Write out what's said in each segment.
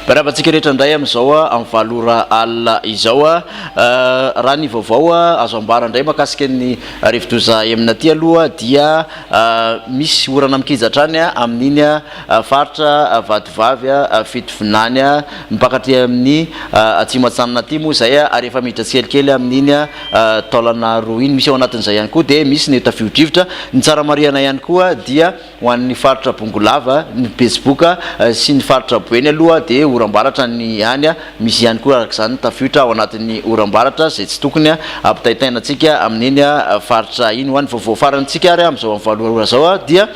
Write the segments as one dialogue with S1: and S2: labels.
S1: Miarahaba antsika rehetra indray amin'izao amin'ny 8 ora alina izao. Raha ny vaovao azo ambara indray mahakasika ny rivodoza Emna ity aloha dia misy orana mikija hatrany amin'iny faritra Vatovavy, Fitovinany, mipaka aty amin'ny Atsimo Atsinanana aty moa izay ary efa miditra tsikelikely amin'iny taolana roa iny. Misy ao anatin'izay ihany koa dia misy ny tafio-drivotra. Ny tsara marihana ihany koa dia Ho an'ny faritra Bongolava, ny Betsiboka sy ny faritra Boeny aloha dia oram-baratra ny any. Misy ihany koa araka izany ny tafiotra ao anatin'ny oram-baratra izay tsy tokony hampitaintaina antsika amin'iny faritra iny. Ho an'ny vaovao farantsika ary amin'izao amin'ny 8 ora izao dia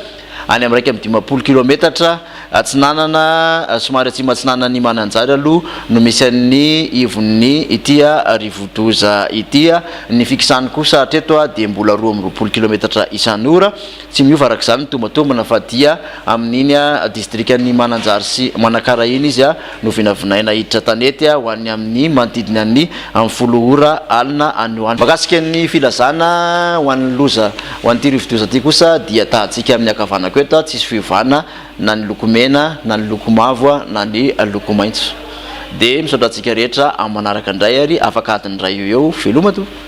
S1: any amin'ny 51 kilometatra atsinanana somary atsimo atsinanan'i Mananjary aloha no misy an'ny ivon'ny ity rivodoza ity. Ny fikisany kosa hatreto dia mbola 22 kilometatra isan'ora. Tsy miova araka izany ny tombantombana fa dia amin'iny distrikan'i Mananjary sy Manakara iny izy no vinavinaina hiditra tanety ho an'ny amin'ny manodidina ny amin'ny 10 ora alina any ho any. Mahakasika ny filazana ho an'ny loza ho an'ity rivodoza ity kosa dia tahantsika amin'ny ankavanako eto, tsisy fiovana na ny loko mena na ny loko mavo na ny loko maitso. Dia misaotra antsika rehetra amin'ny manaraka indray ary afaka adiny iray eo eo. Veloma tompoko.